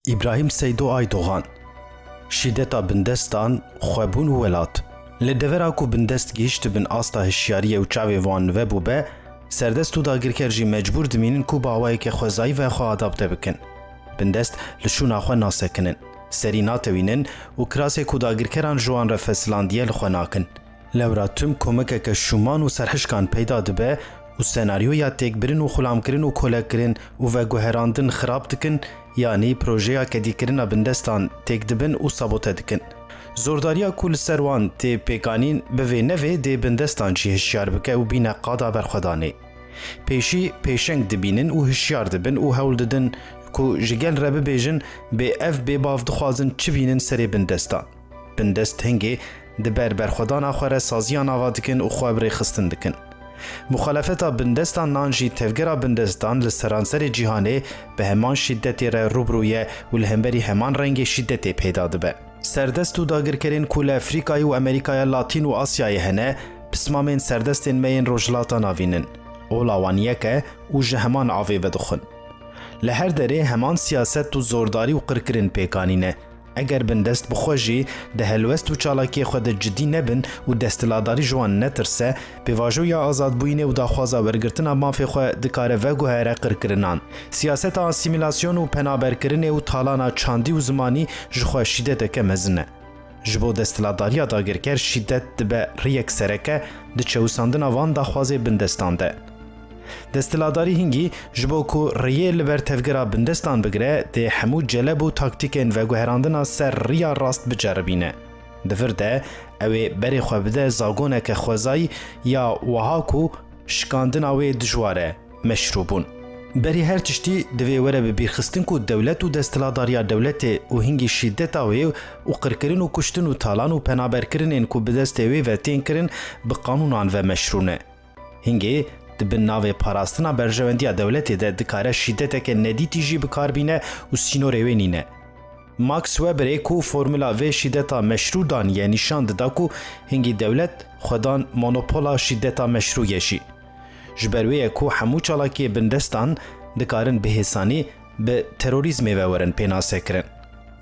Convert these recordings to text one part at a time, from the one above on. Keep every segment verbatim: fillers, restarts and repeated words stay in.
Îbrahîm Seydo Aydogan. Şîdeta bindestan, xwebûn û welat. Li devera ku bindest gihîştibin asta hişyariyê û çavê wan vebûbe, serdest û dagirker jî mecbûr dimînin ku bi awayeke xwezayî ve xwe adapte bikin. Bindest li şûna xwe nasekinin, serî natewînin û kirasê ku dagirkeran ji wan re fesilandiye li xwe nakin. Lewra tim komekeke şûman û serhişkan peyda dibe û senaryoya têkbirin û xulamkirin û kolekirin û veguherandin xirab dikin, yanî projeya kedîkirina bindestan têk dibin û sabote dikin. Zordariya ku li ser wan tê pêkanîn bivê nevê dê bindestan jî hişyar bike û bîne qada berxwedanê. Pêşî pêşeng dibînin û hişyar dibin û hewl didin ku ji gel re bibêjin bê ev bê bav dixwazin çi bînin serê bindestan. Bindest hingê di ber berxwedana xwe re saziyan ava dikin û xwe bi rêxistin dikin. Muxalefeta bindestan nan jî tevgera bindestan li seranserê cîhanê bi heman şîdetê re rûbirû ye û li hemberî heman rengê şîdetê peyda dibe. Serdest û dagirkerên ku li Efrîkayê û Amerîkaya Latîn û Asyayê hene, pismamên serdestên me yên Rojhilata Navîn in. Ola wan yek e û ji heman avê vedixwin. Li her derê heman siyaset û zordarî û qirkirin pêk anîne. Eger bindest bi xwe jî di helwest û çalakiyê xwe de cidî nebin û desthilatdarî ji wan netirse, pêvajoya azadbûyînê û daxwaza wergirtina mafê xwe dikare veguhere qirkirinan. Siyaseta asîmîlasyon û penaberkirinê û talana çandî û zimanî ji xwe şîdeteke mezin e. Ji bo desthilatdariya dagirker şîdet dibe riyek sereke di çewisandina van daxwazê bindestan de. Desthilatdarî hingî ji bo ku riyê li ber tevgera bindestan bigire, dê hemû celeb û taktîkên veguherandina ser riya rast biceribîne. Di vir de ew ê berê xwe bide zagoneke xwezayî ya wiha ku şikandina wê dijwar e, meşrûbûn. Berî her tiştî divê were bi bîrxistin ku dewlet û desthilatdariya dewletê û hingî şîdeta wê û qirkirin û kuştin û talan û penaberkirinên ku bi destê wê ve tên kirin bi qanûnan ve meşrû ne. Hingê di bin navê parastina berjewendiya dewletê de dikare şîdeteke nedîtî jî bi kar bîne û sînorê wê nîne. Max Weberê ku formula vê şîdeta meşrû daniye nîşan dida ku hingî dewlet xwedan monopola şîdeta meşrû ye jî. Ji ber wê ye ku hemû çalakiyê bindestan dikarin bi hêsanî bi terorîzmê ve werin pênasekirin.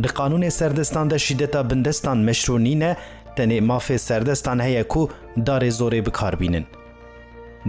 Di qanûnê serdestan de şîdeta bindestan meşrû nîne, tenê mafê serdestan heye ku darê zorê bi kar bînin.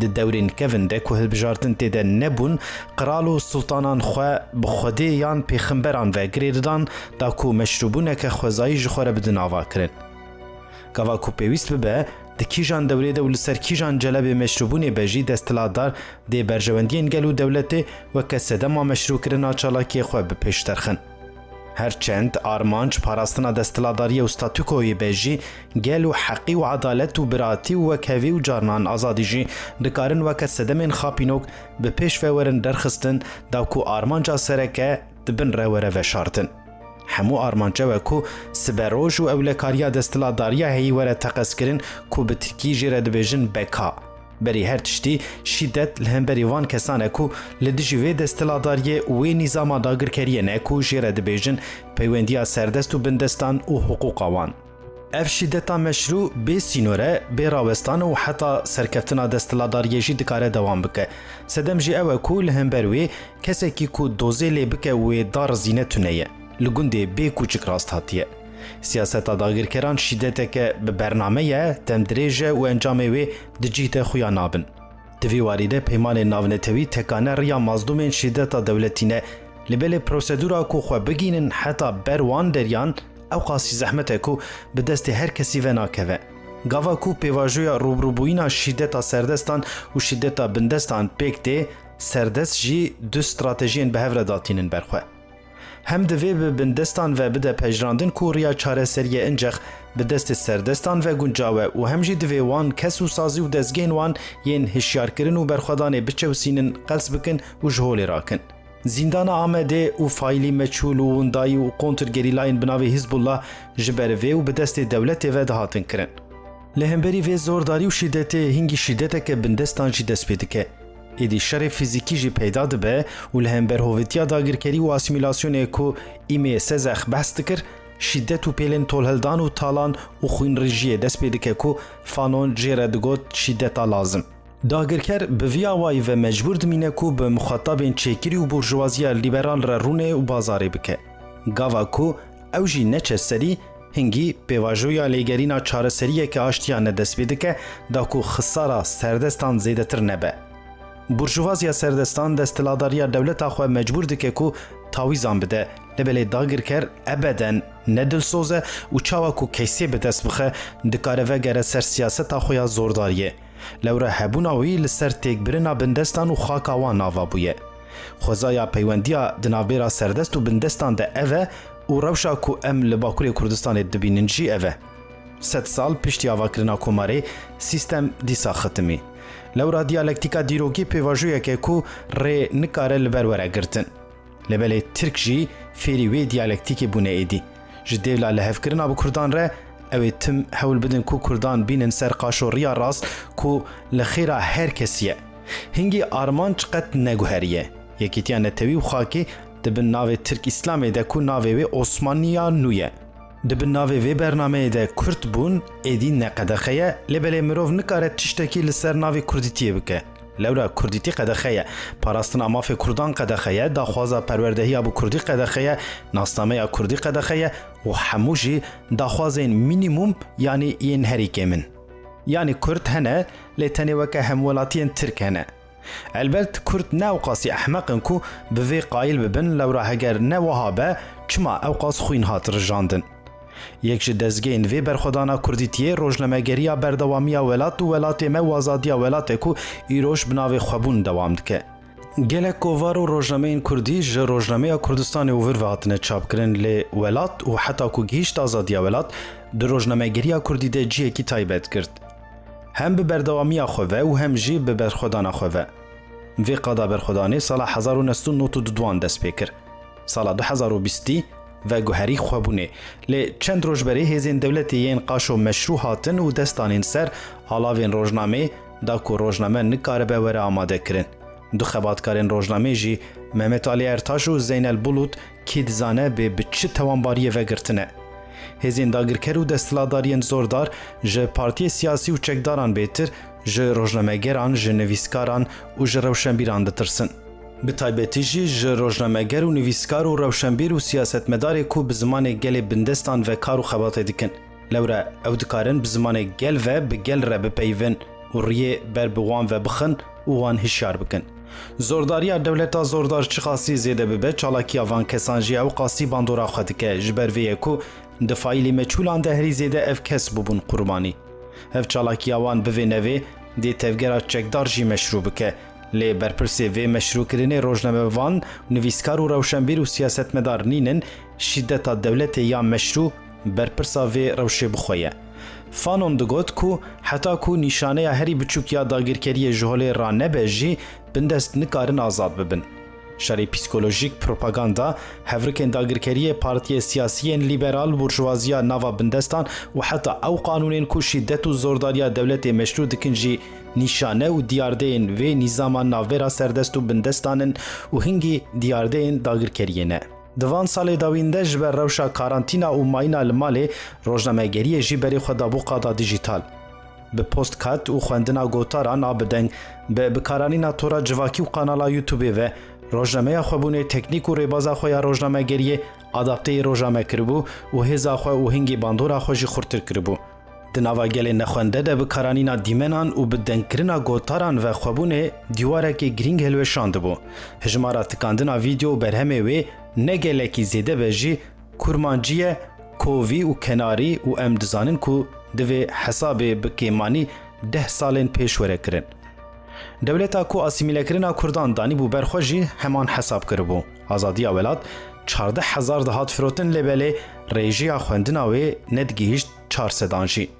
Di dewrên kevin de ku hilbijartin tê de nebûn, qral û sultanan xwe bi Xwedê yan pêxemberan ve girê didan, da ku meşrûbûneke xwezayî ji xwe re bidin avakirin. Gava ku pêwîst bibe, di kîjan dewrê de û li ser kîjan celebê meşrûbûnê be jî desthilatdar dê berjewendiyên gel û dewletê weke sedema meşrûkirina çalakiyê xwe bi pêş derxin. Her çend armanc parastina desthilatdariyê û statûkoyê be jî, gel û heqî û edalet û biratî û wekhevî û carnan azadî jî dikarin weke sedemên xapînok bi pêş ve werin derxistin, da ku armanca sereke di bin re were veşartin. Hemû armanc ew e ku siberoj û ewlekariya desthilatdariya heyî were teqezkirin ku bi tirkî jê re dibêjin beka. Berî her tiştî, şîdet li hemberî van kesan e ku li dijî vê desthilatdariyê û wê nîzama dagirkeriyê ne ku jê re dibêjin peywendiya serdest û bindestan û hiqûqa wan. Ev şîdeta meşrû bê sînor e, bê rawestan û heta serkeftina desthilatdariyê jî dikare dewam bike. Sedem jî ew e ku li hember wê kesekî ku dozê lê bike wê darizîne tune ye. Li gundê bê kûçik rast hatiye. Siyaseta dagirkeran şîdeteke bi bername ye, dem dirêj e û encamê wê di cih de xuya nabin. Di vî warî de peymanên navnetewî tekane riya mazlûmên şîdeta dewletî ne, lê belê prosedûra ku xwe bigihînin heta ber wan deriyan ewqasî zehmet e ku bi destê her kesî ve nakeve. Gava ku pêvajoya rûbirûbûyîna şîdeta serdestan û şîdeta bindestan pêk tê, serdest jî du stratejiyên bi hev re datînin ber xwe. Hem divê bi bindestan ve bide pejirandin ku riya çareseriyê incex bi destê serdestan ve guncaw e û hem jî divê wan kes û sazî û dezgehên wan yên hişyarkirin û berxwedanê biçewsînin, qels bikin û ji holê rakin. Zîndana Amedê û faîlî meçhûl û windayî û kontrgerîlayên bi navê Hizbullah ji ber vê û bi destê dewletê ve dihatin kirin. Li hemberî vê zordarî û şîdetê hingî şîdeteke bindestan jî dest pê dike. Êdî şerê fîzîkî jî peyda dibe û li hember hovîtiya dagirkerî û asîmîlasyonê ku Îmê Sezek behs dikir, şîdet û pêlên tolhildan û talan û xwînrijiyê dest pê dike ku Fanon jê re digot şîdeta lazim. Dagirker bi vî awayî ve mecbûr dimîne ku bi muxatabên çêkirî û burjuwaziya lîberal re rûnê û bazarê bike. Gava ku ew jî neçe serî, hingî pêvajoya lêgerîna çareseriyeke aştiya ne dest pê dike, da ku xisara serdestan zêdetir nebe. Burjuvaziya serdestan desthilatdariya dewleta xwe mecbûr dike ku tawîzan bide, lê belê dagirker ebeden ne dilsoz e û çawa ku keysê bi dest bixe, dikare vegere ser siyaseta xwe ya zordariyê. Lewra hebûna wî li ser têkbirina bindestan û xaka wan ava bûye. Xwezaya peywendiya di navbêra serdest û bindestan de ev e û rewşa ku em li Bakurê Kurdistanê dibînin jî ev e. Sed sal piştî avakirina Komarê, sîstem dîsa xitimî. Lewra diyalektîka dîrokî pêvajoyek e ku rê nikare li ber were girtin. Lê belê Tirk jî fêrî wê diyalektîkê bûne êdî. Ji dêvla lihevkirina bi Kurdan re, ew ê tim hewl bidin ku Kurdan bînin ser qaşo riya rast ku li xêra her kesî ye. Hingî armanc qet neguheriye. Yekîtiya netewî û xakî di bin navê Tirk Îslamê de ku navê wê Osmaniya nû ye. Di bin navê vê bernameyê de Kurd bûn êdî ne qedexe ye, lê belê mirov nikare tiştekî li ser navê Kurdîtiyê bike. Lewra Kurdîtî qedexe ye, parastina mafê Kurdan qedexe ye, daxwaza perwerdehiya bi Kurdî qedexe ye, nasnameya Kurdî qedexe ye û hemû jî daxwazên mînîmûm, yanî yên herî kêm in. Yanî Kurd hene, lê tenê weke hemwelatiyên Tirk hene. Elbet Kurd ne ewqasî ehmeq in ku bi vê qayîl bibin, lewra heger ne wiha be, çima ewqas xwîn hat rijandin? Yek ji dezgehên vê berxwedana Kurdîtiyê rojnamegeriya berdewamiya welat û welatê me û azadiya welatê ku îroj bi navê Xwebûn dewam dike. Gelek kovar û rojnameyên Kurdî ji rojnameya Kurdistanê û vir ve hatine çapkirin, lê welat û heta ku gihîşt azadiya welat, di rojnamegeriya Kurdî de cihekî taybet girt. Hem bi berdewamiya xwe ve û hem jî bi berxwedana xwe ve. Vê qada berxwedanê sala hezar û neh sed û nod û duan dest pê kir. Sala du hezar û bîstî veguherî Xwebûnê. Lê çend roj berê hêzên dewletê yên qaşo meşrû hatin û dest danîn ser alavên rojnameyê, da ku rojname nikaribe were amade kirin. Du xebatkarên rojnameyê jî Mehmet Alî Ertaş û Zeynel Bulut kî dizane bê bi çi tewanbariyê ve girtine. Hêzên dagirker û desthilatdariyên zordar ji partiyê siyasî û çekdaran bêtir ji rojnamegeran, ji nivîskaran û ji rewşenbîran ditirsin. Bi taybetî jî ji rojnameger û nivîskar û rewşenbîr û siyasetmedarê ku bi zimanê gelê bindestan ve kar û xebatê dikin. Lewre ew dikarin bi zimanê gel ve bi gel re bipeyivin û riyê ber bi wan ve bixin û wan hişyar bikin. Zordariya dewleta zordar çiqasî zêde bibe, çalakiya van kesan jî ewqasî bandora xwe dike, ji ber vê ye ku di fayîlî meçhûlan de herî zêde ev kes bûbûn qurbanî. Ev çalakiya wan bivê nevê dê tevgera çekdar jî meşrû bike. Lê berpirsê vê meşrûkirinê rojnamevan, nivîskar û rewşenbîr û siyasetmedar nînin, şîdeta dewletê ya meşrû berpirsa vê rewşê bi xwe ye. Fanon digot ku heta ku nîşaneya herî biçûk ya dagirkeriyê ji holê ranebe jî bindest nikarin azad bibin. Şerê psîkolojîk, propaganda, hevrikên dagirkeriyê, partiyê siyasiyên lîberal, burjuwaziya nava bindestan û heta ew qanûnên ku şîdet û zordariya dewletê meşrû dikin jî nîşane û diyardeyên vê nîzama navbera serdest û bindestan in û hingî diyardeyên dagirkeriyê ne. Di van salê dawîn de ji ber rewşa karantîna û mayîna li malê, rojnamegeriyê jî berê xwe dabû qada dîjîtal. Bi postkat û xwendina gotaran a bi deng, bi bikaranîna tora civakî û kanala YouTube-ê ve, rojnameya Xwebûnê teknîk û rêbaza xwe ya rojnamegeriyê adapteyê roja me kiribû û hêza xwe û hingî bandora xwe jî xurtir kiribû. Di nava gelê nexwende de bikaranîna dîmenan û bi dengkirina gotaran ve Xwebûnê dîwarekê girîng hilweşandibû. Hijmara tikandina vîdeo û berhemê wê ne gelekî zêde be jî, kurmancî ye, kovî û kenarî û em dizanin ku divê hesabê bi kêmanî deh salên pêş were kirin. Dewleta ku asîmîlekirina Kurdan danîbû ber xwe jî heman hesab kiribû. Azadiya welat çardeh hezar dihat firotin, lê belê rêjeya xwendina wê nedigihîşt çar sedan jî.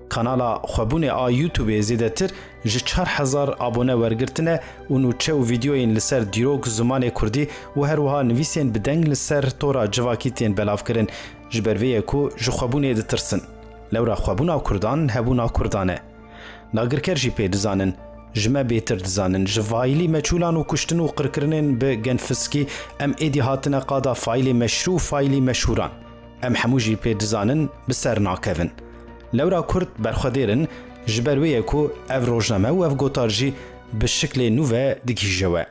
Kanala Xwebûnê a YouTube-ê zêdetir ji çar hezar abone wergirtine û nûçe û vîdeoyên li ser dîrok, zimanê kurdî û her wiha nivîsên bi deng li ser tora civakî tên belavkirin, ji ber vê ye ku ji Xwebûnê ditirsin. Lewra Xwebûna Kurdan hebûna Kurdan e. Dagirker jî pê dizanin, ji me bêtir dizanin, ji fayîlî meçhûlan û kuştin û qirkirinên bi genfiskî em êdî hatine qada fayîlê meşrû û fayîlî meşhûran. Em hemû jî pê dizanin, bi ser nakevin. Lewra Kurd berxwedêr in, ji ber wê ye ku ev rojname û ev gotar jî bi şiklê nû ve digihîje we.